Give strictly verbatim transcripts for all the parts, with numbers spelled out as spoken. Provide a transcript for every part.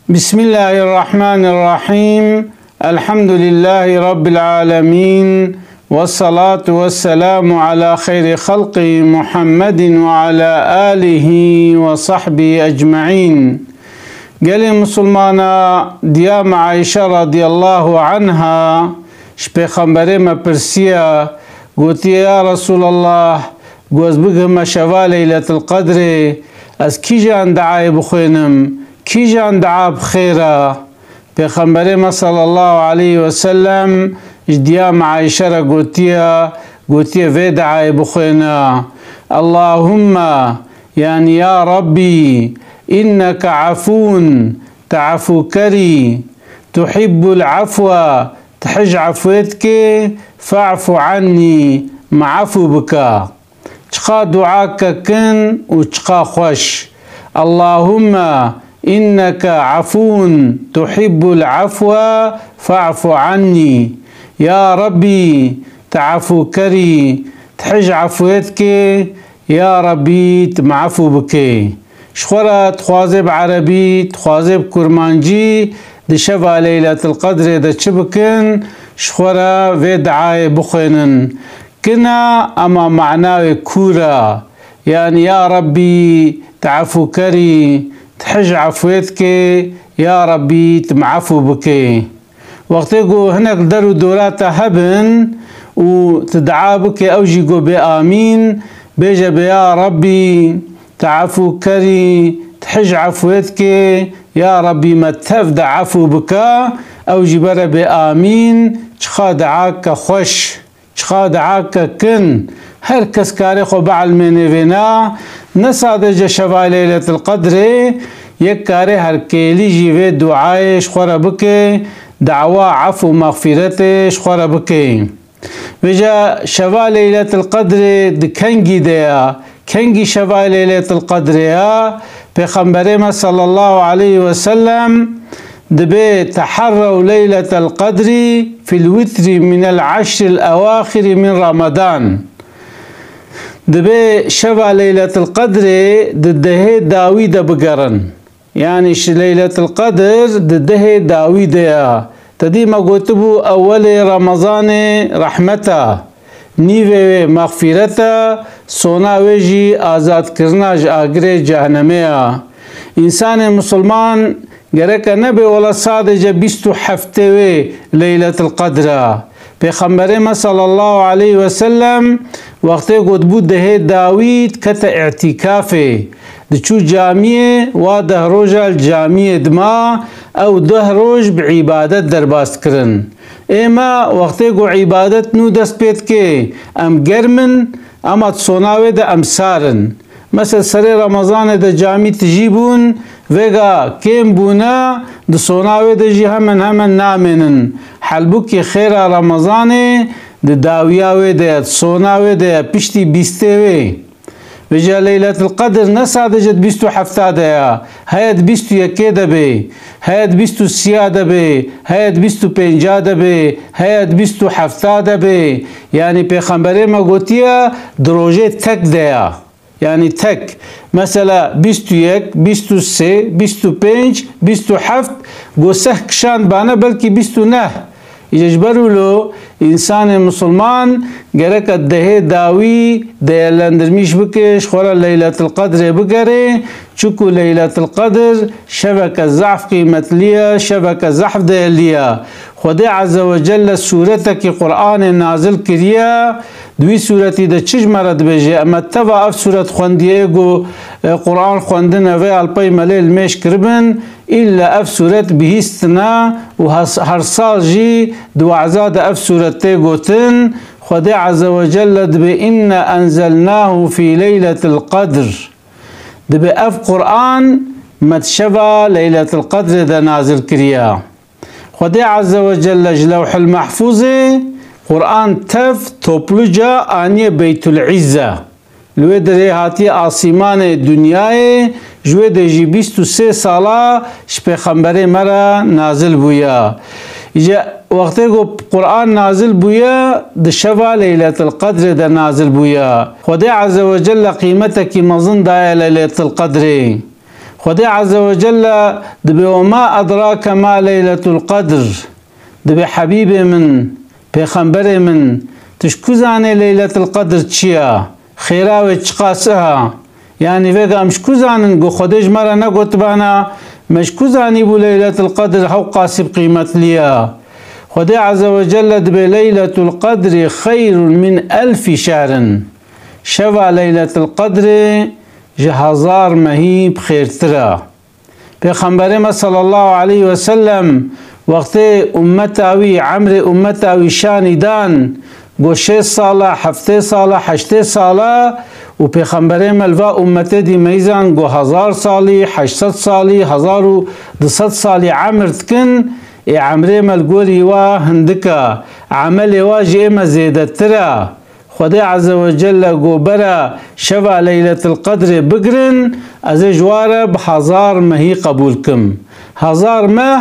بسم الله الرحمن الرحيم. الحمد لله رب العالمين. والصلاة والسلام على خير خلقه محمد وعلى آله وصحبه أجمعين. Gelê Musulmana, diyam Ayşe radiyallahu anha ji Pêxemberê me pirsiya, gotiye, Ya Resulallah, ku ez bigihime şeva Leyletil Qedrê, ez kîjan diayê bixwênim, kîjan dia bi xêr e? Pêxemberê me sallallahu aleyhi ve sellem ji diyam Ayşe re gotiye, gotiye, vê diayê bixwêne, Allahümme, yani ya Rabbî, inneke afûn, tu efûkerî, tuhibbul afwe, tu hij efwê dikê, fe'fu annî, min efû bike. Çiqa duake kin û çiqa xweş. Allahümme inneke afûn tuhibbul afwe fe'fu annî. Ya Rabbî, tu efûkerî, tu hij efwê dikê, ya Rabbî, tu min efû bikê. Ji xwe re dixwazê bi erebî, dixwazê bi kurmancî, di şeva Leyletil Qedrê de çi bikin, ji xwe re vê diayê bixwênin. Kin e, ema mana wê kûr e. Yani, ya Rabbî, tu efûkerî, tu hij efwê dikê, ya Rabbî, tu min efû bikê. Wextê ku hinek der û dora te hebin û tu dua bike, ew jî ku bê amîn, bêje bê, ya Rabbî, tu efûkerî, tu hij efwê dikê, ya Rabbî, me tev de efû bike, ew jî bere bê amîn, çiqa duake xweş. Çiqa duake kin, her kes kare xwe bielmêne vêna, ne sadece şeva Leyletil Qedrê, yek kare herkêlî jî vê duayê ji xwe re bike, dawa ef û mexfîretê ji xwe re bike. Vêca şeva Leyletil Qedrê di kengî de ya, kengî şeva Leyletil Qedrê ya, Pêxemberê me sallallahu aleyhi ve sellem dibê, "Teherrew leyletel qedrî fil witrî minel eşril ewaxirî min Ramadan." Dibê şeva Leyletil Qedrê di dehê dawî de bigerin. Yani ji Leyletil Qedr di dehê dawî de ya. Te dî me gotibû, ewelê Remezanê rehmet e. Nîvê wê mexfîret e, sona wê jî azadkirina ji agirê cehnemê ye. Însanê misilman gereke nebe wela sadece bîst û heftê wê Leyletil Qedr e. Pêxemberê me sallallahu aleyhi ve sellem wextê ku dibû dehê dawî dikete îtîkafê, diçû camiyê, wa deh roja li camiyê dima, ew deh roj bi îbadet derbas dikirin. Ê me, wextê ku îbadet nû dest pê dike, em germ in, ema di sona wê de em sar in. Mesela serê Remezanê de camî tijî bûn, vêga kêm bûne, di sona wê de jî hemen hemen namênin. Helbûkî xêra Remezanê di dawiya wê de ye, di sona wê de ye, piştî bîstê wê. Vêca Leyletil Qedr ne sadece di bîst û hefta de ya, heye di bîst û yekê de bê, heye di bîst û sîya de bê, heye di bîst û pênca de bê, heye di bîst û hefta de bê. Yani Pêxemberê me gotiye, di rojê tek de ya. Yani tek. Mesela bîst û yek, bîst û sê, bîst û pênc, bîst û heft, go seh kişand bane belkî bîst û neh. Îca ji ber wilo însanê misilman gereke dehê dawî değerlendirmiş bike, ji xwe re Leyletil Qedrê bigere, çunku Leyletil Qedr şeveke zehf qîmetlî ye, şeveke zehf değerlî ye. Xwedê Azze ve Celle sûretekî Qur'anê nazil kiriye, di wî sûretî de çi ji me re dibêje? Em teva ev sûret xwendiye, ê ku, e, Qur'an xwendine vê alpey me lê li mêj kiribin, îlle ev sûret bihîstine û has-, her sal jî di we'za de ev sûret tê gotin. Xwedê Azze ve Celle dibê, "Inna enzelnahu fî leyletil qedr." Dibê ev Qur'an me di şeva Leyletil Qedrê de nazil kiriye. Xwedê Azze ve Celle ji Lewhil Mehfûzê Qur'an tev topluca aniye Beytul Îzze. Li wê derê hatiye asîmanê dinyayê, ji wê de jî bîst û sê sala ji Pêxemberê me re nazil bûye. Îca wextê ku Qur'an nazil bûye, di şeva Leyletil Qedrê de nazil bûye. Xwedê Azze ve Celle qîmetekî mezin daye Leyletil Qedrê. Xwedê Azze ve Celle dibê: "Ve ma edrake ma Leyletul Qedr." Dibê: "Hebîbê min, pêxemberê min, tu ji ku zanê Leyletul Qedr çi ya? Xêra wê çiqas e ha?" Yanî vêga em ji ku zanin ku Xwedê ji me re negotibana, me ji ku zanîbû Leyletul Qedr hewqasî bi qîmetlî ya? Xwedê Azze ve Celle dibê: "Leyletul Qedri xeyrun min elfî şehrin." Şeva Leyletul Qedrê ji hezar mehî bi xêrtir e. Pêxemberê me sallallahu aleyhi ve sellem wextê ummeta wî, emrê ummeta wî şanî dan, got: "Şêst sal e, heftê sal e, heştê sal e." Û Pêxemberê me li va ummetê dî meyzan got: "Hezar salî, heşt sed salî, hezar û du sed salî emir dikin." Ê emrê me li gorî wa hindik e, emelê wa ji ê me zêdetir e. Xwedê Azze ve Celle got: "Bera şeva Leyletil Qedrê bigirin, ez ê ji wa re bi hezar mehî qebûl kim." Hezar meh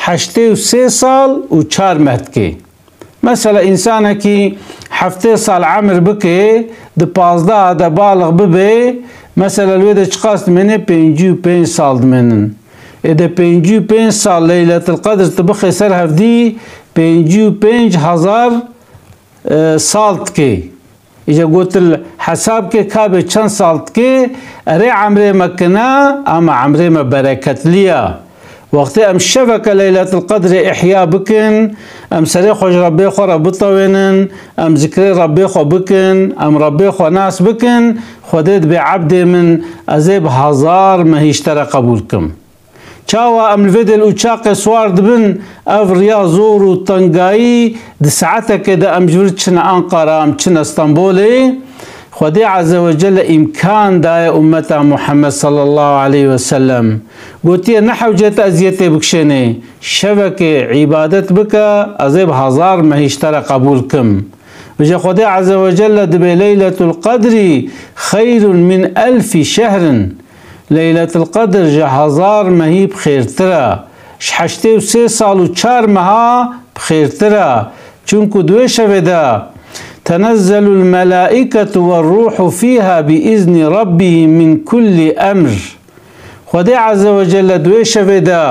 heştê û sê sal û çar meh dike. Mesela, însanekî heftê sal emir bike, di pazdeha de balix bibe, mesela, li wê de çiqas dimêne? Pêncî û pênc sal dimênin. Ê de pêncî û pênc sal Leyletil Qedr tu bixê ser hevdî, pêncî û pênc hezar e, sal dike. Îja gotil hesab ke, ka bê çend sal dike, erê emrê me kine, ama emrê me bereketli ya. Wextê em şeveke Leyletil Qedrê ihya bikin, em serê xwe ji Rebbê xwe re bitewênin, em zikrê Rebbê xwe bikin, em Rebbê xwe nas bikin, Xwedê dibê: "Ebdê min, ez ê bi hezar mehî ji te re qebûl kim." Çawa em li vê dêl û çaqê siwar dibin, ev riya zor û tengayî, di saetekê de em ji vir çine Anqara, em çine Stenbolê? Xwedê Azze ve Celle îmkan daye ummeta Muhammed sallallahu aleyhi ve sellem. Gotiye: "Ne hewcet eziyetê bikişênê, şevekê îbadet bike, ez ê bi hezar mehî ji te re qebûl kim." Vêca Xwedê Azze ve Celle dibê: "Leyletul Qedri xeyrun min elfî şehrin." Leyletil Qedr ji hezar mehî bi xêrtir e. Ji heştê û sê sal û çar meha bi xêrtir e. Çunku di wê şevê de, "Tenezzelul melaîketu ve ruhu fîha bi izni rabbihim min kulli emr." Xwedê Azze ve Celle di wê şevê de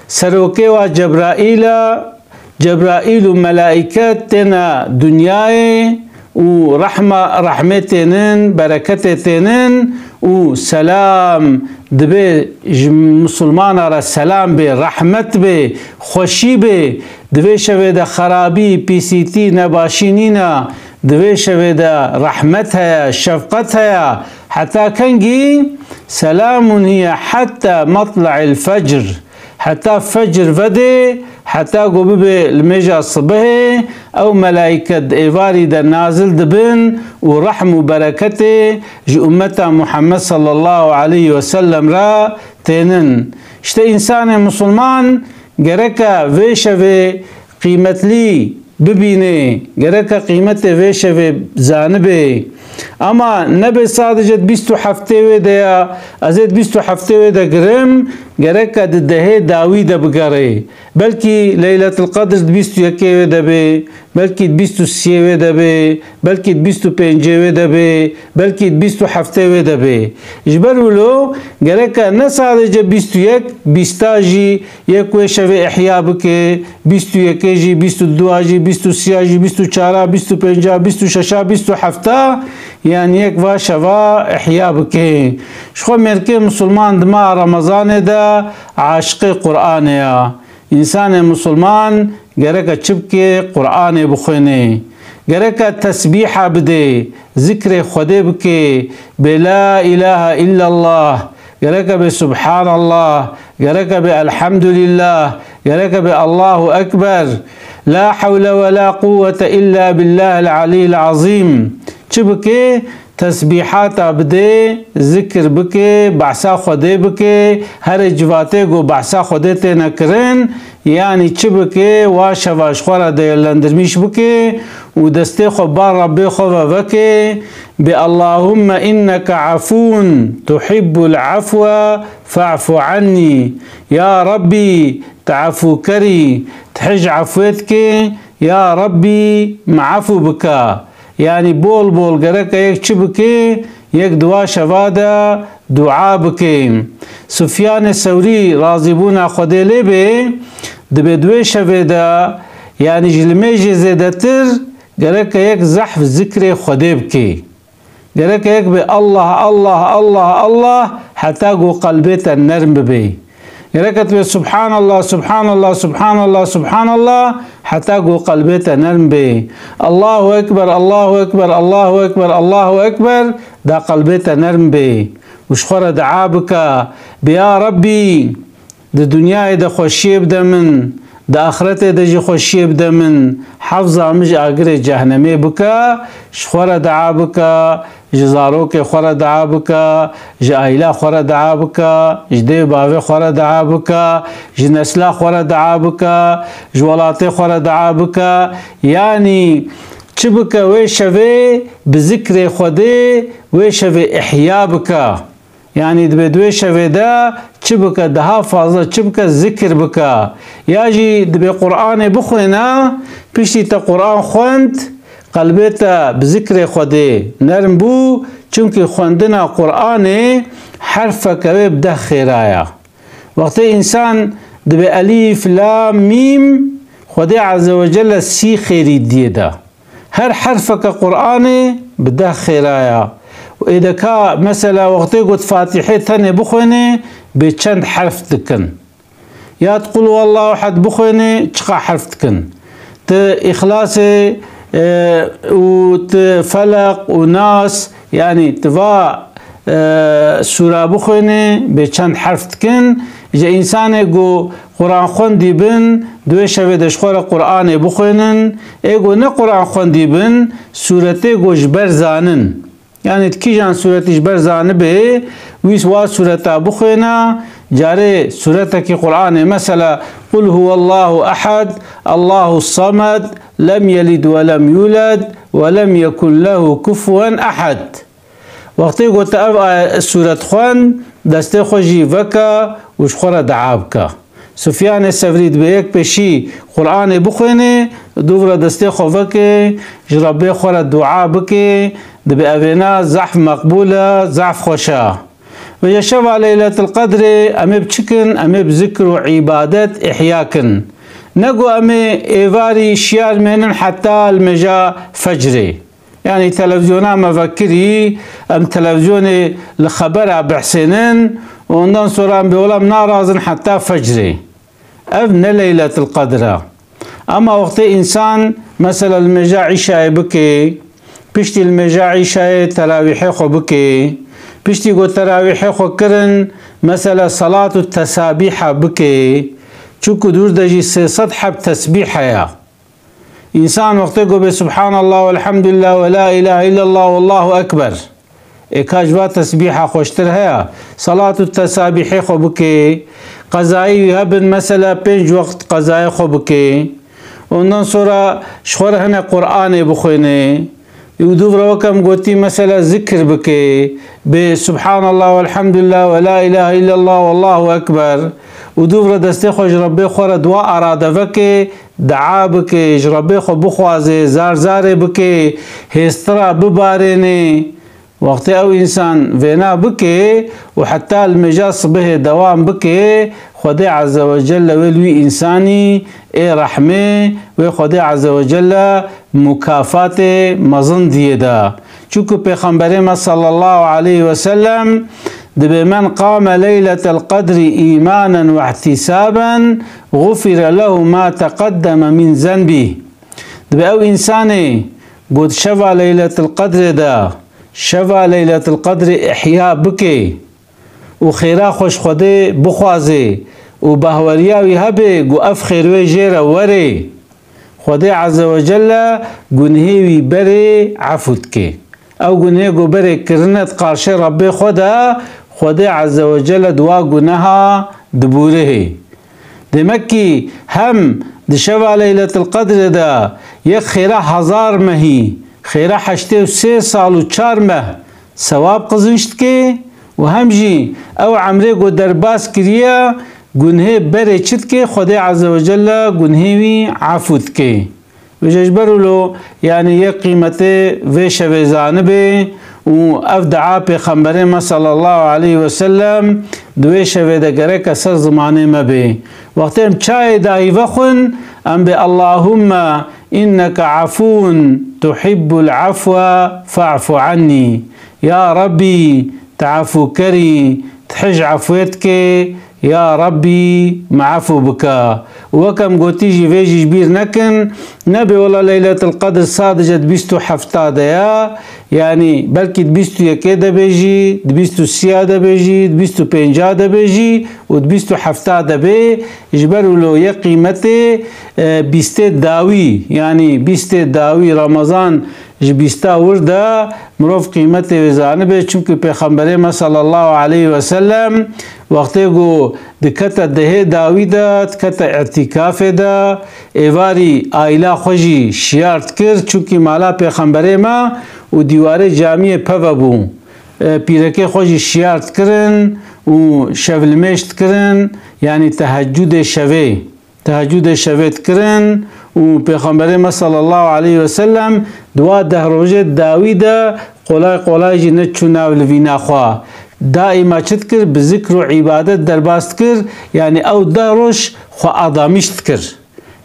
serokê wa Cebraîl e, Cebraîl û melaîket têne dinyayê û rehma, rehmê tênin, bereketê tênin û selam dibe ji misilmana re, selam bê, rehmet bê, xweşî bê. Di vê şevê de xerabî, pîsîtî, nebaşî nîne. Di vê şevê de rehmet heye, şefqet heye. Heta kengî? "Selamun hiye hetta matla'il fecr." Heta fecr vedê, heta ku bibe limêja sibihê, ew melaîket di êvarî de nazil dibin û rehm û bereketê ji ummeta Muhammed sallallahu aleyhi ve sellem re tênin. Îşte însanê misilman gereke vê şevê qîmetlî bibînê, gereke qîmetê vê şevê zanibê. Ama nebe sadece di bîst û heftê wê de ya, ez ê di bîst û heftê wê de girim, gereke di dehê dawî de bigerê. Belkî Leyletil Qedr di bîst û yekê wê de bê, belkî di bîst û siyê wê de bê, belkî di bîst û pêncê wê de bê, belkî di bîst û heftê wê de bê. Ji ber wilo gereke ne sadece bîst û yek, bîsta jî yek wê şevê ihya bike, bîst û yekê jî, bîst û dua jî, bîst û siya jî, bîst û çara, bîst û pênca, bîst û şeşa, bîst û hefta, yanî yek va şeva ihya bike. Ji xwe mêrkê misilman di meha Remezanê de aşiqê Qur'anê ya. Însanê misilman gereke çi bike? Qur'anê bixwêne. Gereke tesbîha bide, zikrê Xwedê bike, bê la ilahe illallah, gereke bê subhanallah, gereke bê elhamdulillah, gereke bê Allahu ekber, la hewle ve la quwwete illa billahil aliyil azîm. Çi bike? Tesbîhata bidê, zikir bike, behsa Xwedê bike, herê civatê ku behsa Xwedê têne kirin, yanî çi bike, wa şeva ji xwe re değerlendirmiş bike û destê xwe bar Rebbê xwe ve veke, bi Allahumme inneke afûn tuhibbul afwe fa'fu annî. Ya Rebbî, tu efûkerî, tu hej efwê dikê, ya Rebbî, me efû bike. Yanî bol bol gereke yek çi bike? Yek di wa şeva de dua bike. Sufyanê Sewrî, razîbûna Xwedê lê bê, dibê di wê şevê de, yanî ji limêjê zêdetir, gereke yek zehf zikrê Xwedê bike. Gereke yek bê Allah, Allah, Allah, Allah, heta ku qelbê te nerm bibe. Gereke tu bê Subhanallah, Subhanallah, Subhanallah, Subhanallah, heta ku qelbê te nerm bê. Allahu Ekber, Allahu Ekber, Allahu Ekber, Allahu Ekber, da qelbê te nerm bê. Û ji xwe re dua bike, bê ya Rebbî, di dinyayê de xweşiyê bide min, di axretê de jî xweşiyê bide min, hefza min ji agirê cehnemê bike, ji xwe re dua bike, ji zarokê xwe re dua bike, ji aîla xwe re dua bike, ji dê û bavê xwe re dua bike, ji nesla xwe re dua bike, ji welatê xwe re dua bike. Yanî çi bike wê şevê bi zikrê Xwedê wê şevê ihya bike. Yanî dibê di wê şevê de çi bike, daha fazla çi bike, zikir bike. Ya jî dibê Qur'anê bixwêne, piştî te Qur'an xwend, qelbê te bi zikrê Xwedê nerm bû, çimkî xwendina Qur'anê herfeke wê bi deh xêra ye. Wextê însan dibê elîf, lam, mîm, Xwedê Azze ve Celle sî xêrî diyê de. Her herfeke Qur'anê bi deh xêra ya. Û êdeka mesela wextê got Fatîhê tenê bixwênê, bê çend herf dikin. Ya tu Qul Huwallahu Ehad bixwênê, çiqa herf dikin. Tu Îxlasê, e, û tu Felaq û Nas, yanî tu va, e, sûra bixwênê, bê çend herf dikin. Ji însanê ku Qur'an xwendî bin, di wê şevê de ji xwe re Qur'anê bixwênin. Ê ku ne Qur'an xwendî bin, sûretê ku ji ber zanin. Yanî tu kîjan sûretî ji ber zanibê, wî wa sûreta bixwêne, carê sûretekî Qur'anê, mesela, Qul Huwallahu Ehad, Allahu Samed, Lem Yelid ve Lem Yuled ve Lem Yekun Lehu Kufuwen Ehad. Wextê ku tu ev aye-, sûret xwend, destê xwe jî veke û ji xwe re dua bike. Sufyanê Sevrî dibê yek pêşî Qur'anê bixwênê, dûv re destê xwe veke, ji Rebbê xwe re dua bike, dibê evêna zehf meqbûl e, zehf xweş e. Vêje şeva Leyletil Qedrê em ê bi çi kin? Em ê bi zikr û îbadet ihya kin. Ne ku em ê êvarî şiyar mênin heta li mêja fecrê. Yanî televîzyona me vekirî, em televîzyonê li xebera behsênin, ondan sonra em bê wela em narazin heta fecrê. Ev ne Leyletil Qedr e. Ema wextê însan, mesela, li mêja îşayê bike, piştî li mêja îşayê terawîhê xwe bike, piştî ku terawîhê xwe kirin, mesela, salat û tesabîha bike, çunku dûr de jî sê sed heb tesbîh heye. Însan wextê ku bê Subhanallah, Velhamdülillah, ve la ilahe illallah, Wallahu Ekber. Ê ka ji va tesbîha xweştir heye? Salat û tesabîhê xwe bike. Qezayî wî hebin, mesela, pênc wext qezayê xwe bike. Ondan sonra ji xwe re hene Qur'anê bixwêne. Û dûv re weke em gotî, mesela, zikir bike. Bê Subhanallah, Velhamdülillah, ve la ilahe illallah, Wallahu Ekber. Û dûv re destê xwe ji Rebbê xwe re dua arade veke. Dua bike, ji Rebbê xwe bixwaze, zar zarê bike, hêstira bibarêne. Wextê ew însan vêna bike û heta li mêja sibihê dewam bike, Xwedê Azze ve Celle wê li wî însanî ê rehmê, wê Xwedê Azze ve Celle mukafatê mezin diyê de. Çunku Pêxemberê me sallallahu aleyhi ve sellem dibê, "Men qame leyletel qedrî îmanen ve ihtisaben, gufire lehu ma teqeddeme min zenbî." Dibê ew însanê ku di şeva Leyletil Qedrê de, şeva Leyletil Qedrê ihya bike û xêra xwe ji Xwedê bixwaze û bahweriya wî hebe ku ev xêr wê jê re were, Xwedê Azze ve Celle gunhê wî berê efû dike. Ew gunhê ku berê kirine di qarşê Rebbê xwe de, Xwedê Azze ve Celle di wa guneha dibûrihê. Demek kî hem di şeva Leyletil Qedrê de yek xêra hezar mehî, xêra heştê û sê sal û çar meh sewab qizînç dike û hem jî ew emrê ku derbas kiriye, gunhê berê çi dike? Xwedê Azze ve Celle gunhê wî efû dike. Vêje ji ber wilo, yanî yek qîmetê vê şevê zanibe û ev dua Pêxemberê me sallallahu aleyhi ve sellem di wê şevê de gereke ser zimanê me bê. Wextê em çayê dahî vexwin, em bê Allahumme inneke afûn tuhibbul afwe fa'fu annî. Ya Rabbî, tu efûkerî, tu hij efwê dikê, ya Rabbî, me efû bike. Û wek em gotî jî vê jî ji bîr nekin, nebê wela Leyletil Qedr sadece di bîst û hefta de ya, yanî belkî di bîst û yekê de bê jî, di bîst û sîya de bê jî, di bîst û pênca de bê jî û di bîst û hefta de bê, ji ber wilo yê qîmetê, e, bîstê dawî, yanî bîstê dawî Remezan ji bîsta wir de mirov qîmetê wê zanibe, çimkî Pêxemberê me sallallahu aleyhi ve sellem wextê ku dikete dehê dawî de, dikete îtîkafê de, êvarî aîla xwe jî şiyar dikir, çimkî mala Pêxemberê me û dîwarê camiyê peve bû. E, pîrekê xwe jî şiyar dikirin û şevlimêj dikirin, yanî tehecûdê şevê. Tehecûdê şevê dikirin û Pêxemberê me sallallahu aleyhi ve sellem di wa deh rojê dawî de qolay qolay jî neçû nav livîna xwe. Daîma çi dikir? Bi zikr û îbadet derbas dikir, yanî ew deh roj xwe adamîş dikir.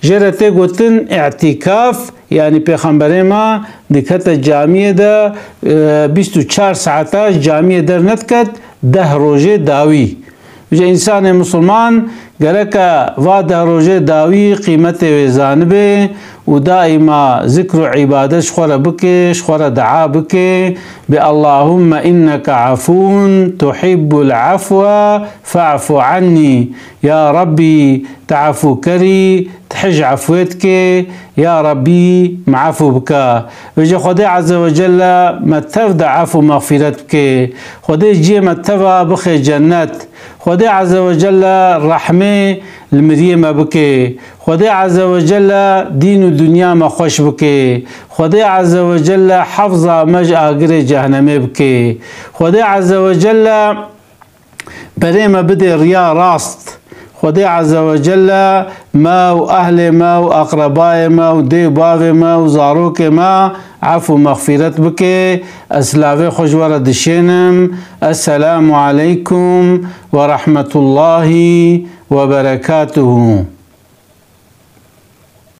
Jê re tê gotin îtîkaf, yanî Pêxemberê me dikete camiyê de, e, bîst û çar saeta ji camiyê dernediket, deh rojê dawî. Ji însanê misilman gereke va deh rojê dawî qîmetê wê zanibe û daîma zikr û îbadet ji xwe re bike, ji xwe re dua bike, bi Allahumme inneke afûn tuhibbul afwe fa'fu annî. Ya Rabbî, tu efûkerî, tu hij efwê dikê, ya Rabbî, me efû bike. Vêje Xwedê Azze ve Celle me tev de ef û mexfîret bike. Xwedê ciyê me teva bixe cennet. Xwedê Azze ve Celle rehmê li miriyê me bike. Xwedê Azze ve Celle dîn û dinya me xweş bike. Xwedê Azze ve Celle hefza me ji agirê cehnemê bike. Xwedê Azze ve Celle berê me bidê riya rast. Xwedê Azze ve Celle me û ehlê me û aqrebayê me û dê û bavê me û zarokê me ef û mexfîret bike. Ez silavê xwe ji we re dişênim. Esselamu aleykum ve rahmetullahi ve berekatuhu.